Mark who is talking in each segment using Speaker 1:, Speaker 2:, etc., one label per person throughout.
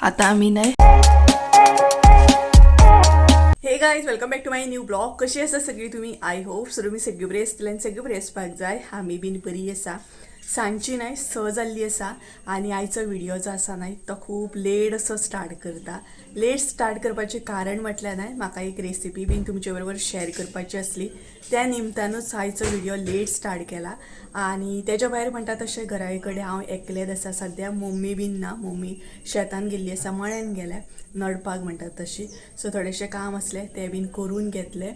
Speaker 1: आतां आमी न्हय. Hey guys, welcome back to my new vlog. कशी आसा सगळी तुमी? I hope so तुमी सगळी बरी आसतली आनी सगळी बरी आसपाक जाय. आमी बीन बरी आसा. सांजची न्हय 6 जाल्ली आसा आनी आयचो व्हिडिओ जो आसा न्हय तो खूब लेट असो स्टार्ट करता. लेट स्टार्ट करपाचें कारण म्हटल्यार न्हय म्हाका एक रेसिपी बीन तुमचे बरोबर शेअर करपाची आसली, त्या निमतानूच आयचो व्हिडिओ लेट स्टार्ट केला. आनी तेज्या भायर म्हणटा तशें घरा कडेन हांव एकलेच आसा सद्या, मम्मी बीन ना, मम्मी शेतान गेल्ली आसा, मळ्यान गेल्या नडपाक म्हणटात तशी. सो थोडेशें काम आसलें तें बीन करून घेतलें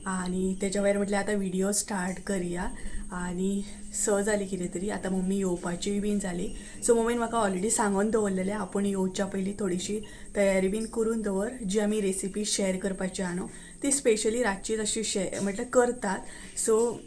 Speaker 1: आनी तेज्या भायर म्हटल्यार आतां व्हिडिओ स्टार्ट करया. आनी 6 जाली कितें तरी, आतां मम्मी येवपाची बीन जाली. सो मम्मीन म्हाका ऑलरेडी सांगून दवरलेलें आपूण येवच्या पयलीं थोडीशी तयारी बीन करून दवर, जी आमी रेसिपी शेअर करपाची आहा न्हू ती स्पेशली रातची तशी शेअर म्हटल्यार करतात. सो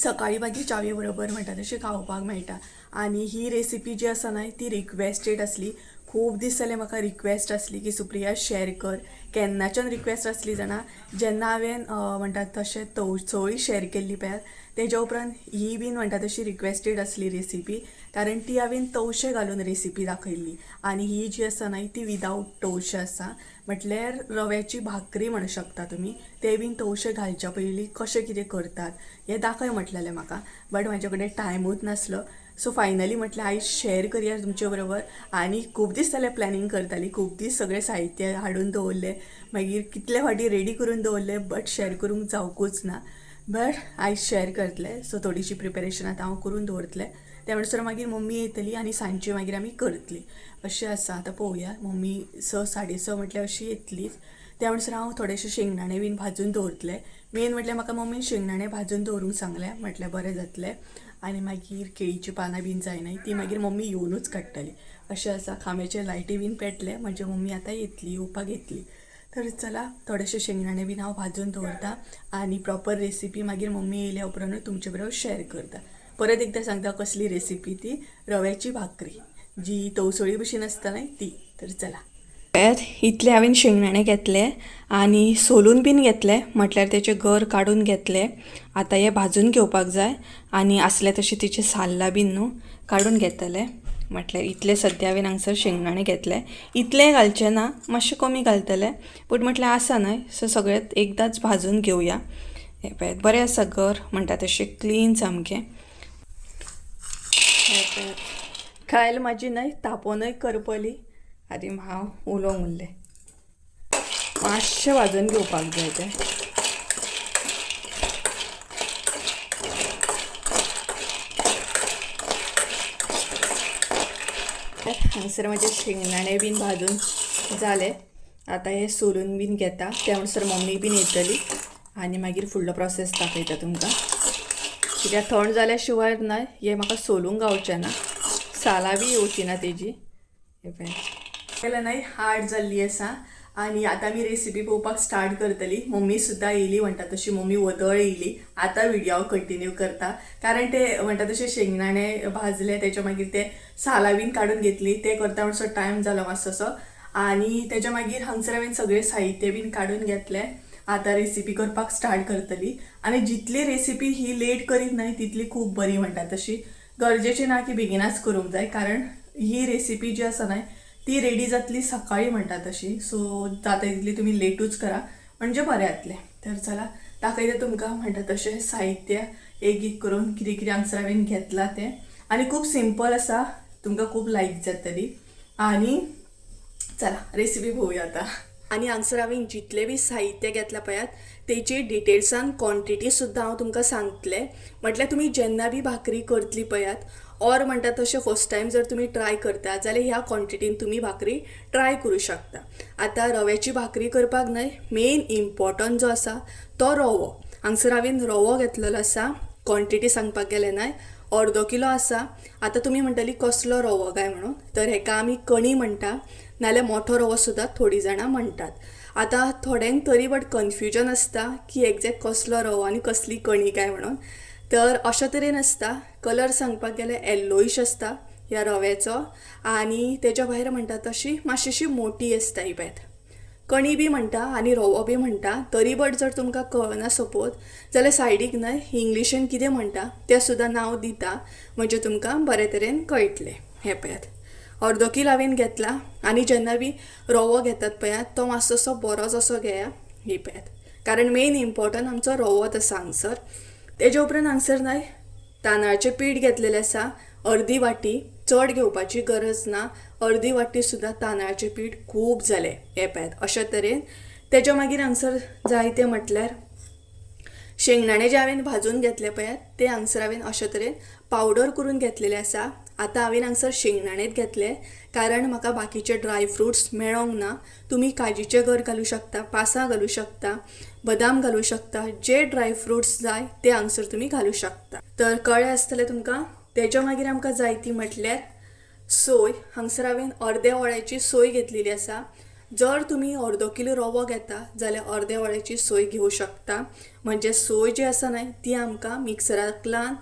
Speaker 1: सकाळी मागीर च्यावे बरोबर म्हणटा तशें खावपाक मेळटा. आनी ही रेसिपी जी आसा न्हय ती रिक्वेस्टेड आसली, खूब दीस जाले म्हाका रिक्वेस्ट आसली की सुप्रिया शेअर कर. केन्नाच्यान रिक्वेस्ट आसली जाणा, जेन्ना हांवें म्हणटात तशें तवसळी शेअर केल्ली पळयात तेज्या उपरांत ही बीन म्हणटा तशी रिक्वेस्टेड आसली रेसिपी, कारण ती हांवें तवशे घालून रेसिपी दाखयल्ली आनी ही जी आसा न्हय ती विदावट तवशे आसा, म्हटल्यार रव्याची भाकरी म्हणू शकता तुमी. ते बीन तवशे घालच्या पयलीं कशें कितें करतात हें दाखय म्हटलेलें म्हाका, बट म्हाजे कडेन टायमूच नासलो. सो फायनली म्हटलें आयज शेअर करया तुमचे बरोबर. आनी खूब दीस जाले प्लॅनिंग करताली, खूब दीस सगळें साहित्य हाडून दवरलें, मागीर कितले फावटी रेडी करून दवरलें, बट शेअर करूंक जावकूच ना. बट आयज शेअर करतलें. सो थोडीशी प्रिपेरेशन आतां हांव करून दवरतलें, त्या म्हणसर मागीर मम्मी येतली आनी सांजची मागीर आमी करतली अशें आसा. आतां पळोवया, मम्मी 6 साडे 6 म्हटल्यार अशी येतलीच. त्या म्हणसर हांव थोडेशे शेंगदाणे बीन भाजून दवरतलें. मेन म्हटल्यार म्हाका मम्मीन शेंगदाणे भाजून दवरूंक सांगलें, म्हटल्यार बरें जातलें. आनी मागीर केळीची पानां बीन जाय न्हय ती मागीर मम्मी येवनूच काडटली अशें आसा. खांब्याचे लायटी बीन पेटले म्हणजे मम्मी आतां येतली, येवपाक येतली. तर चला थोडेशे शेंगदाणे बीन हांव भाजून दवरता आनी प्रॉपर रेसिपी मागीर मम्मी येयल्या उपरांतूच तुमचे बरोबर शेअर करता. परत एकदां सांगता कसली रेसिपी ती, रव्याची भाकरी जी तवसळी भशेन आसता न्हय ती. तर चला इतले हांवें शेंगदाणे घेतले आनी सोलून बीन घेतले, म्हटल्यार तेचे गर काडून घेतले. आतां हे भाजून घेवपाक जाय आनी आसले तशें तिचे साल्लां बीन न्हू काडून घेतले. म्हटल्यार इतले सद्या हांवें हांगसर शेंगदाणे घेतले, इतले घालचे ना, मातशे कमी घालतले, पूण म्हटल्यार आसा न्हय सो सगळें एकदांच भाजून घेवया. हें पळयात बरें आसा, गर म्हणटा तशें क्लीन सामकें. हें पळयात खायल म्हाजी न्हय तापोनय करपली आनी हांव उलोवंक उरलें. मातशें भाजून घेवपाक जाय तें. हांगसर म्हाजे शेंगदाणे बीन भाजून जाले, आतां हे सोलून बीन घेता. त्या म्हणसर मम्मी बीन येतली आनी मागीर फुडलो प्रोसेस दाखयता तुमकां. कित्याक थंड जाल्या शिवाय न्हय हें म्हाका सोलूंक गावचें ना, सालां बी येवची ना तेजी. हें पळय केलें न्हय 8 जाल्ली आसा आनी आतां आमी रेसिपी पळोवपाक स्टार्ट करतली. मम्मी सुद्दां येयली म्हणटा तशी, मम्मी वदळ येयली. आतां व्हिडिओ हांव कंटिन्यू करता, कारण ते म्हणटा तशे शेंगदाणे भाजले तेच्या मागीर ते सालां बीन काडून घेतली, ते करता म्हणसर टायम जालो मातसोसो. आनी तेच्या मागीर हांगसर हांवें सगळें साहित्य बीन काडून घेतलें. आतां रेसिपी करपाक स्टार्ट करतली. आनी जितली रेसिपी ही लेट करीत न्हय तितली खूब बरी म्हणटा तशी, गरजेची ना की बेगिनाच करूंक जाय, कारण ही रेसिपी जी आसा न्हय ती रेडी जातली सकाळी म्हणटा तशी. सो जाता तितली तुमी लेटूच करा म्हणजे बरें जातलें. तर चला दाखयता तुमकां म्हणटा तशें साहित्य एक एक करून कितें कितें हांगसर हांवें घेतलां तें. आनी खूब सिंपल आसा, तुमकां खूब लायक जातली. आनी चला रेसिपी पळोवया आतां. आनी हांगसर हांवें जितलें बी साहित्य घेतलां पळयात तेची डिटेल्सान क्वॉन्टिटी सुद्दां हांव तुमकां सांगतलें. म्हटल्यार तुमी जेन्ना बी भाकरी करतली पळयात ऑर म्हणटा तशें फर्स्ट टायम जर तुमी ट्राय करता जाल्यार ह्या क्वॉन्टिटीन तुमी भाकरी ट्राय करूं शकता. आतां रव्याची भाकरी करपाक न्हय मेन इम्पॉर्टंट जो आसा तो रवो. हांगसर हांवें रवो घेतलेलो आसा. क्वॉन्टिटी सांगपाक गेलें न्हय अर्दो किलो आसा. आतां तुमी म्हणटली कसलो रवो काय म्हणून, तर हेका आमी कणी म्हणटा, नाल्यार मोठो रवो सुद्दां थोडीं जाणां म्हणटात. आतां थोड्यांक तरी बट कन्फ्युजन आसता की एग्जॅक्ट कसलो रवो आनी कसली कणी काय म्हणून. तर अशा तरेन आसता. कलर सांगपाक गेल्यार येल्लोइश आसता ह्या रव्याचो आनी तेज्या भायर म्हणटा तशी मातशीशी मोटी आसता ही पळयात. कणी बी म्हणटा आनी रवो बी म्हणटा. तरी बट जर तुमकां कळना सपोज जाल्यार सायडीक न्हय इंग्लिशीन कितें म्हणटा तें सुद्दां नांव दिता, म्हणजे तुमकां बरे तरेन कळटलें. हें पळयात अर्दो कील हांवें घेतला. आनी जेन्ना बी रवो घेतात पळयात तो मातसो बरोच असो घेया, ही पळयात, कारण मेन इम्पॉर्टंट आमचो रवोच आसा हांगसर. तेजे उपरांत हांगसर न्हय तांदळाचें पीठ घेतलेलें आसा अर्दी वाटी, चड घेवपाची गरज ना, अर्दी वाटी सुद्दां तांदळाचें पीठ खूब जालें. हें पळयात अशे तरेन. तेज्या मागीर हांगसर जाय तें म्हटल्यार शेंगदाणे जे हांवें भाजून घेतले पळयात ते हांगसर हांवें अशे तरेन पावडर करून घेतलेले आसा. आतां हांवें हांगसर शेंगदाणेच घेतले कारण म्हाका बाकीचे ड्राय फ्रुट्स मेळोंक ना. तुमी काजीचे गर घालूं शकता, पासां घालूं शकता, बदाम घालूं शकता, जे ड्राय फ्रुट्स जाय ते हांगसर तुमी घालूं शकता. तर कळ्ळें आसतलें तुमकां. तेज्या मागीर आमकां जाय ती म्हटल्यार सोय. हांगसर हांवें अर्द्या वळ्याची सोय घेतलेली आसा. जर तुमी अर्दो किलो रवो घेता जाल्यार अर्द्या वळ्याची सोय घेवं शकता. म्हणजे सोय जी आसा न्हय ती आमकां मिक्सरांतल्यान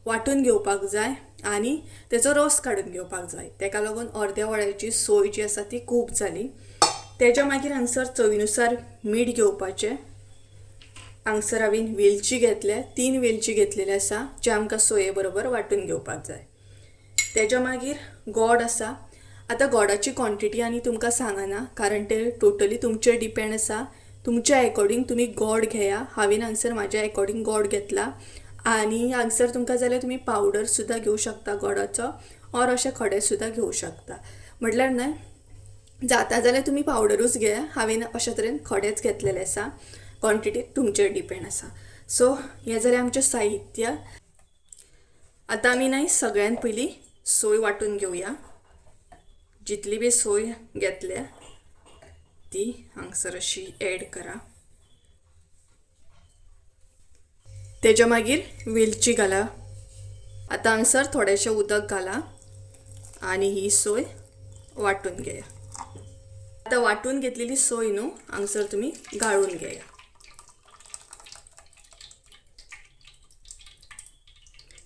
Speaker 1: वांटून घेवपाक जाय आनी तेचो रोस काडून घेवपाक जाय. तेका लागून अर्द्या वळ्याची सोय जी आसा ती खूब जाली. तेज्या मागीर हांगसर चवीनुसार मीठ घेवपाचें. हांगसर हांवें वेलची घेतल्या, 3 वेलची घेतलेले आसा जे आमकां सोये बरोबर वांटून घेवपाक जाय. तेज्या मागीर गोड आसा. आतां गोडाची क्वॉन्टिटी आनी तुमकां सांगना कारण ते टोटली तुमचेर डिपेंड आसा. तुमच्या एकॉर्डिंग तुमी गोड घेया. हांवें हांगसर म्हाज्या एकॉर्डिंग गोड घेतला. आनी हांगसर तुमकां जाल्यार तुमी पावडर सुद्दां घेवं शकता गोडाचो, ऑर अशे खडे सुद्दां घेवं शकता. म्हटल्यार न्हय जाता जाल्यार तुमी पावडरूच घेया, हांवें अशे तरेन खडेच घेतलेले आसा. क्वॉन्टिटी तुमचेर डिपेंड आसा. सो हें जालें आमचें साहित्य. आतां आमी न्हय सगळ्यान पयलीं सोय वांटून घेवया. जितली बी सोय घेतल्या ती हांगसर अशी एड करा. तेज्या मागीर वेलची घाला. आतां हांगसर थोडेशें उदक घाला आनी ही सोय वांटून घेया. आतां वांटून घेतलेली सोय न्हू हांगसर तुमी गाळून घेया.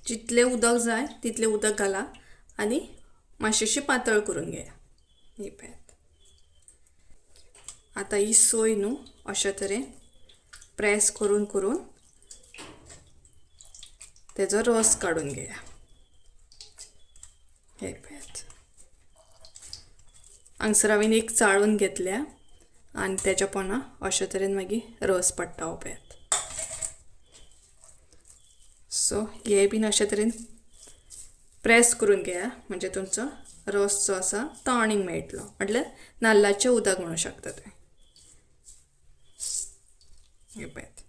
Speaker 1: जितलें उदक जाय तितलें उदक घाला आनी मातशें पातळ करून घेया. ही पळयात आतां ही सोय न्हू अशे तरेन प्रेस करून करून तेजो रस काडून घेया. हे पळयात हांगसर हांवें एक चाळून घेतल्या आनी तेज्या पोंदा अशे तरेन मागीर रस पडटा हो पळयात. सो हे बीन अशे तरेन प्रेस करून घेया म्हणजे तुमचो रस जो आसा तो आनीक मेळटलो. म्हटल्यार नाल्लाचें उदक म्हणूं शकता तुमी. हे पळयात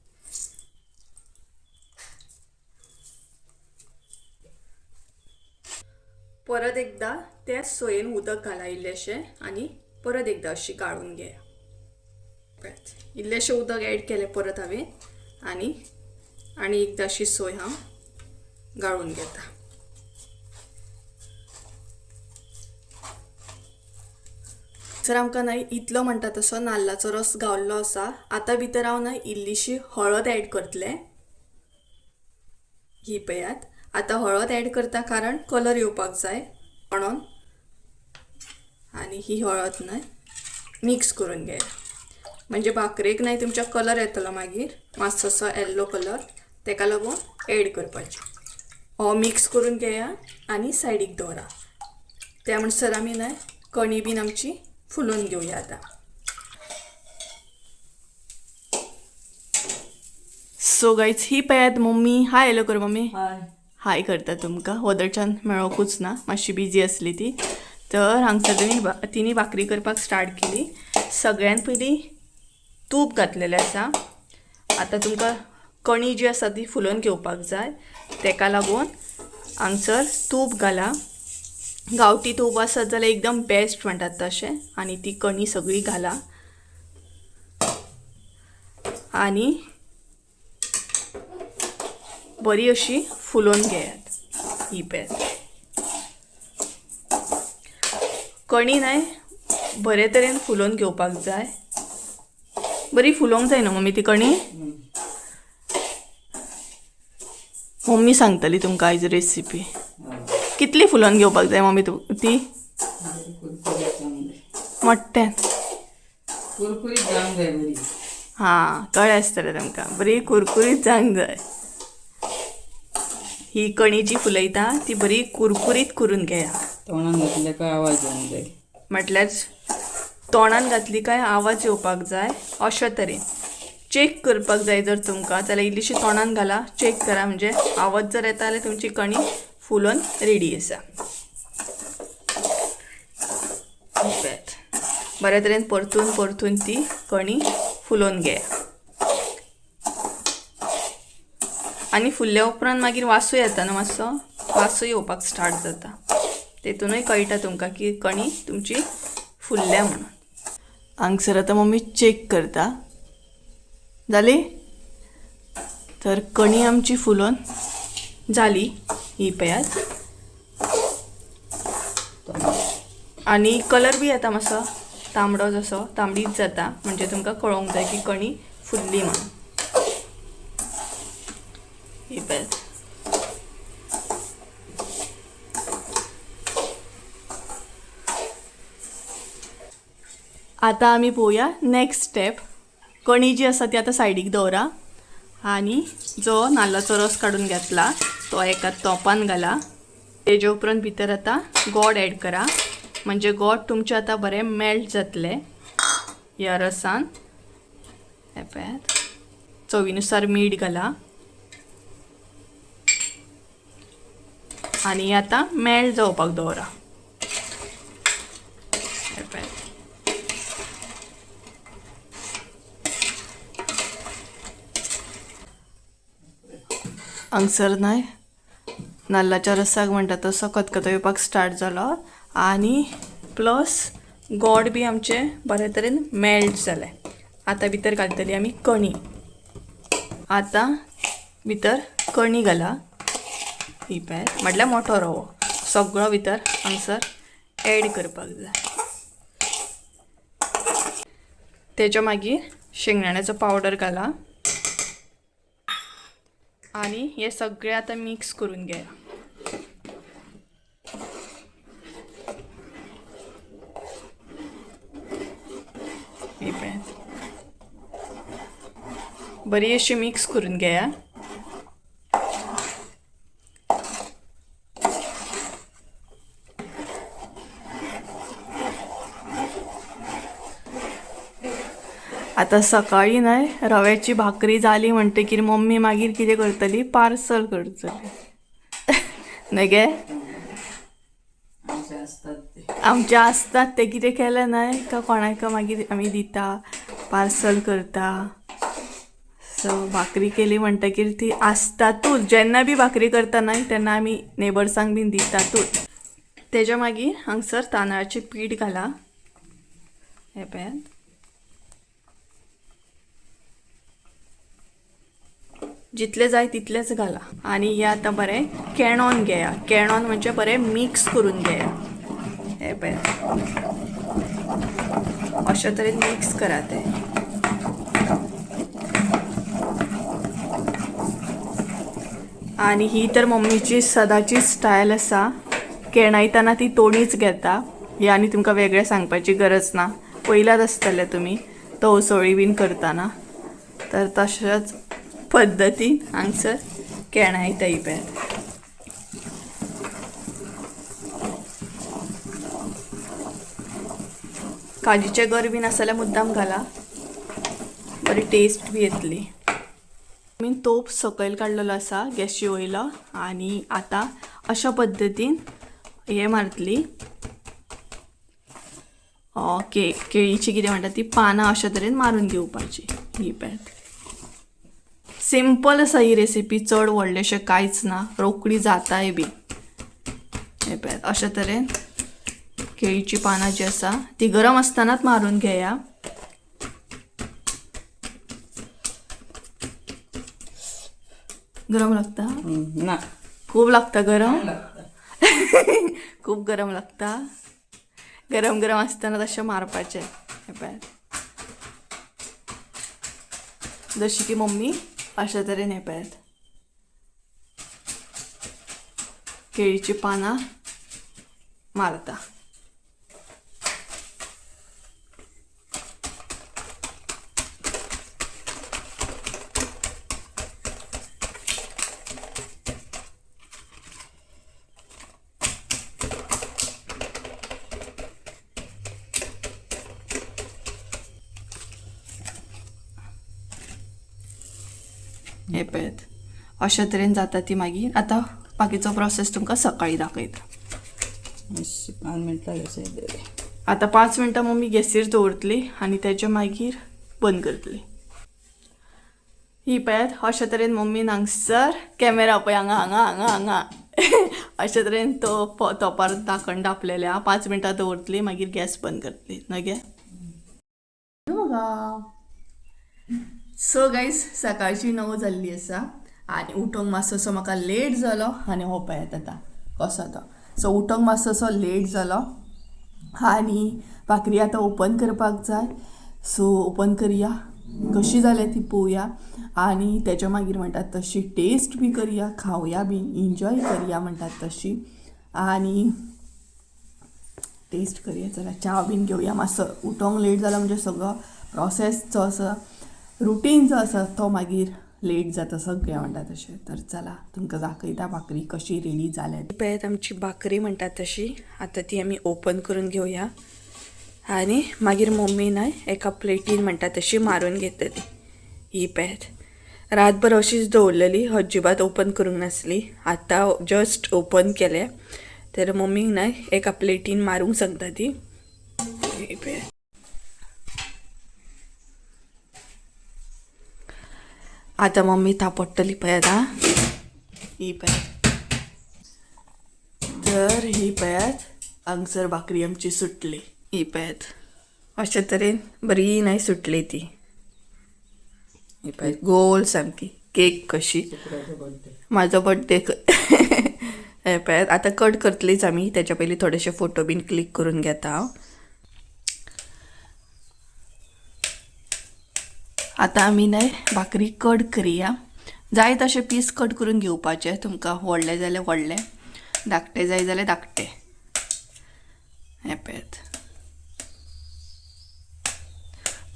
Speaker 1: परत एकदां त्याच सोयेन उदक घाला इल्लेशें आनी परत एकदां अशी गाळून घेया. पळयात इल्लेशें उदक एड केलें परत हांवें आनी आनी एकदां अशी सोय हांव गाळून घेता. सर आमकां न्हय इतलो म्हणटा तसो नाल्लाचो रस गावल्लो आसा. आतां भितर हांव न्हय इल्लीशी हळद एड करतलें. ही पळयात आतां हळद एड करता कारण कलर येवपाक जाय म्हणून. आनी ही हळद न्हय मिक्स करून घेया म्हणजे भाकरेक न्हय तुमच्या कलर येतलो मागीर मातसो येल्लो कलर, तेका लागून एड करपाचें. हो मिक्स करून घेया आनी सायडीक दवरा. त्या म्हणसर आमी न्हय कणी बीन आमची फुलोवन घेवया. आतां सो गायज ही पळयात मम्मी. हाय हॅलो कर मम्मी.
Speaker 2: हाय
Speaker 1: हाय करता तुमकां. वदळच्यान मेळोकूच ना, मातशी बिजी आसली ती. तर हांगसर तुमी तिनी भाकरी करपाक स्टार्ट केली. सगळ्यान पयलीं तूप घातलेलें आसा. आतां तुमकां कणी जी आसा ती फुलोवन घेवपाक जाय, तेका लागून हांगसर तूप घाला. गांवठी तूप आसत जाल्यार एकदम बेस्ट म्हणटात तशें. आनी ती कणी सगळी घाला आनी बरी अशी फुलोवन घेयात. ही पळयात कणी न्हय बरे तरेन फुलोवन घेवपाक जाय. बरी फुलोवंक जाय न्हू मम्मी ती कणी. मम्मी सांगतली तुमकां आयज रेसिपी. कितली फुलोवन घेवपाक जाय मम्मी तूं ती? मोठ्यान
Speaker 2: कुरकुरीत जावंक जाय बरी.
Speaker 1: हां कळ्ळें आसतलें तुमकां. बरी कुरकुरीत जावंक जाय. ही कणी जी फुलयता ती बरी कुरकुरीत करून घेया.
Speaker 2: तोंडान घातले काय आवाज येवंक जाय.
Speaker 1: म्हटल्यार तोंडान घातली काय आवाज येवपाक जाय. अशा तरेन चॅक करपाक जाय जर तुमकां जाल्यार इल्लीशी तोंडान घाला, चॅक करा, म्हणजे आवाज जर येता जाल्यार तुमची कणी फुलोन रेडी आसा. बऱ्या तरेन परतून परतून ती कणी फुलोवन घेया. आनी फुलल्या उपरांत मागीर वासूय येता न्हू, मातसो वासूय येवपाक स्टार्ट जाता. तेतूनय कळटा तुमकां की कणी तुमची फुलल्या म्हणून. हांगसर आतां मम्मी चॅक करता जाली तर कणी आमची फुलोन जाली ही पळयात. आनी कलर बी येता मातसो तांबडो, जसो तांबडीच जाता, म्हणजे तुमकां कळोंक जाय की कणी फुल्ली म्हणून. ही पळयात. आतां आमी पळोवया नॅक्स्ट स्टेप. कणी जी आसा ती आतां सायडीक दवरा आनी जो नाल्लाचो रस काडून घेतला तो एका तोपान घाला. तेजे उपरांत भितर आतां गोड एड करा, म्हणजे गोड तुमचें आतां बरें मेल्ट जातलें ह्या रसान. हें पळयात. चवीनुसार मीठ घाला आनी आतां मेल्ट जावपाक दवरा. हें पळयात. हांगसर न्हय नाल्लाच्या रसाक म्हणटा तसो खतखतो येवपाक स्टार्ट जालो आनी प्लस गोड बी आमचें बरे तरेन मेल्ट जालें. आतां भितर घालतली आमी कणी. आतां भितर कणी घाला ही पळयात, म्हटल्यार मोठो रवो सगळो भितर हांगसर एड करपाक जाय. तेच्या मागीर शेंगदाण्याचो पावडर घाला आनी हे सगळे आतां मिक्स करून घेया. ही पळयात, बरी अशी मिक्स करून घेया. आतां सकाळीं न्हय रव्याची भाकरी जाली म्हणटकीर मम्मी मागीर कितें करतली, पार्सल करतली न्हय गे? आमचे आसतात ते कितें केलें न्हय का कोणाक मागीर आमी दिता, पार्सल करता. सो भाकरी केली म्हणटकीर ती आसतातूच, जेन्ना बी भाकरी करता न्हय तेन्ना आमी नेबर्सांक बीन दितातूच. तेज्या मागीर हांगसर तांदळाचें पीठ घाला. हें पळयात. जितले जाय तितलेच घाला आनी हे आतां बरें केणोन घेया. केणोन म्हणजे बरें मिक्स करून घेया. हें पळयात, अशा तरेन मिक्स करा तें. आनी ही तर मम्मीची सदांची स्टायल आसा, केणायतना ती तोणीच घेता. हे आनी तुमकां वेगळें सांगपाची गरज ना, पयल्यात आसतले तुमी तवसळी बीन करतना. तर तशेंच पद्दतीन हांगसर केणायता ही पळयात. काजीचे गर बीन आसा जाल्यार मुद्दाम घाला, बरी टेस्ट बी येतली. आमी तोप सकयल काडलेलो आसा गॅशी वयलो आनी आतां अशा पद्दतीन हें मारतली केळीची कितें म्हणटा ती पानां अशा तरेन मारून घेवपाची. ही पळयात, सिंपल आसा ही रेसिपी, चड व्हडलेशें कांयच ना, रोकडी जाताय बी. हें पळयात, अशा तरेन केळीची पानां जी आसा ती गरम आसतनाच मारून घेया. गरम लागता
Speaker 2: ना?
Speaker 1: खूब लागता गरम, खूब गरम लागता. गरम गरम आसतना तशें मारपाचें. हें पळयात, जशी की मम्मी अशा तरेन हें पळयात केळीची पानां मारता. हे पळयात अशा तरेन जाता ती. मागीर आतां बाकीचो प्रोसेस तुमकां सकाळीं दाखयता.
Speaker 2: मातशी 5 मिनटां गॅसीर दवरया.
Speaker 1: आतां 5 मिनटां मम्मी गॅसीर दवरतली आनी तेच्या मागीर बंद करतली. ही पळयात अशा तरेन मम्मीन हांगसर कॅमेरा पळय हांगा हांगा हांगा हांगा अशा तरेन तो तोपार धाकण धापलेलें आहा. 5 मिनटां दवरतली, मागीर गॅस बंद करतली. न्हय गे? बघा. सो गायज, सकाळची 9 जाल्ली आसा आनी उठोंक मातसो असो म्हाका लेट जालो. आनी हो पळयात आतां कसो तो. सो उठोंक मातसो असो लेट जालो आनी भाकरी आतां ओपन करपाक जाय. सो ओपन करया, कशी जाल्या ती पळोवया आनी तेच्या मागीर म्हणटात तशी टेस्ट बी करया, खावया बी, एन्जॉय करया म्हणटात तशी आनी टेस्ट करया. चला च्या बीन घेवया. मातसो उठोंक लेट जाला म्हणजे सगळो प्रोसेस जो आसा, रुटीन जो आसा तो मागीर लेट जाता सगळें म्हणटा तशें. तर चला तुमकां दाखयता भाकरी कशी रेडी जाल्या. पळयात आमची भाकरी म्हणटात तशी आतां ती आमी ओपन करून घेवया आनी मागीर मम्मी न्हय एका प्लेटीन म्हणटा तशी मारून घेतली. ही पळयात रातभर अशीच दवरलेली, अजिबात ओपन करूंक नासली, आतां जस्ट ओपन केले. तर मम्मीक न्हय एका प्लेटीन मारूंक सांगता ती. ही पळयात आतां मम्मी थापडटली पळयात. आं, ही पळयात. तर ही पळयात हांगसर भाकरी आमची सुटली. ही पळयात अशे तरेन बरी न्हय सुटली ती. ही पळयात गोल सामकी केक कशी. म्हाजो बड्डे. हे पळयात आतां कट करतलीच आमी, तेच्या पयलीं थोडेशे फोटो बीन क्लिक करून घेता हांव. आतां आमी न्हय भाकरी कट करया. जाय तशे पीस कट करून घेवपाचे तुमकां, व्हडले जाल्यार व्हडले, धाकटे जाय जाल्यार धाकटे. हे पळयात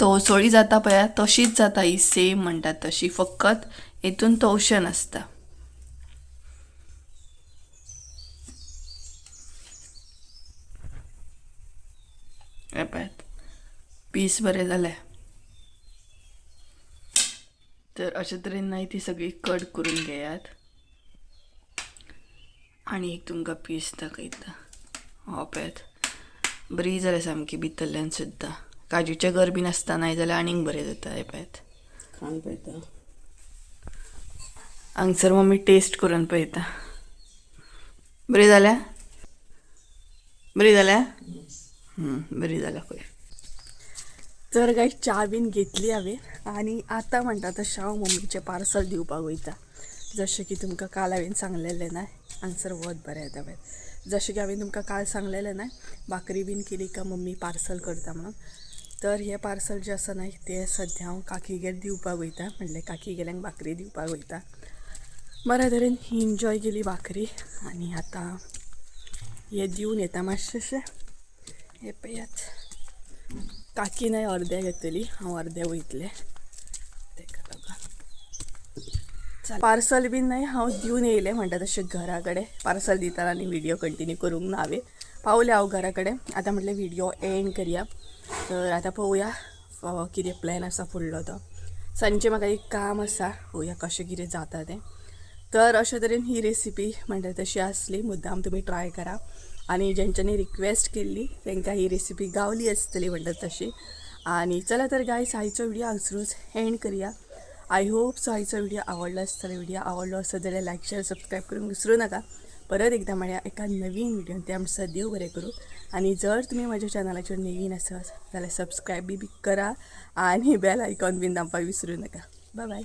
Speaker 1: तवसळी जाता पळयात तशीच जाता ही, सेम म्हणटात तशी, फकत हितून तवशें नासता. हे पळयात पीस बरे जाले. तर अशे तरेन न्हय ती सगळी कट करून घेयात आनी एक तुमकां पीस दाखयता. हो पळयात बरी जाल्या सामकी भितरल्यान सुद्दां. काजूचे गर बीन आसता न्हय जाल्यार आनीक बरें जाता. हे पळयात
Speaker 2: खावन पळयता.
Speaker 1: हांगसर मम्मी टेस्ट करून पळयता. बरी जाल्या, बरी जाल्या, बरी जाल्या पळय. तर गायज च्या बीन घेतली हांवें आनी आतां म्हणटा तशें हांव मम्मीचें पार्सल दिवपाक वयता. जशें की तुमकां काल हांवें सांगलेलें न्हय, हांगसर वत बरें येता पळय. जशें की हांवें तुमकां काल सांगलेलें न्हय, भाकरी बीन केली काय मम्मी पार्सल करता म्हणून. तर हें पार्सल जें आसा न्हय तें सद्या हांव काकीगेर दिवपाक वयता, म्हणल्यार काकी गेल्याक भाकरी दिवपाक वयता. बऱ्या तरेन एन्जॉय केली भाकरी आनी आतां हें दिवन येता मातशेंशें. हें पळयात काकी न्हय अर्दें घेतली, हांव अर्दें वयतलें तेका लागून. पार्सल बीन न्हय हांव दिवन येयलें म्हणटा तशें घरा कडेन. पार्सल दितना आनी व्हिडियो कंटिन्यू करूंक ना हांवें. पावलें हांव घरा कडेन. आतां म्हटलें व्हिडियो एंड करया. तर आतां पळोवया कितें प्लॅन आसा फुडलो तो. सांजचें म्हाका एक काम आसा, पळोवया कशें कितें जाता तें. तर अशे तरेन ही रेसिपी म्हणटा तशी आसली, मुद्दाम तुमी ट्राय करा. आनी जेंच्यांनी रिक्वेस्ट केल्ली तांकां ही रेसिपी गावली आसतली म्हणटा तशी. आनी चला तर गायस आयचो व्हिडियो हांगसरूच एंड करया. I hope so आयचो व्हिडियो आवडलो आसतलो. व्हिडियो आवडलो आसत जाल्यार लायक शेअर सबस्क्रायब करूंक विसरूं नाका. परत एकदां मेळया एका नवीन व्हिडियोन, ते आमकां देव बरें करूं. आनी जर तुमी म्हज्या चॅनलाचेर नवीन आसत जाल्यार सबस्क्रायब बी करा आनी बेल आयकॉन बीन दामपाक विसरूं नाका. बाय बाय.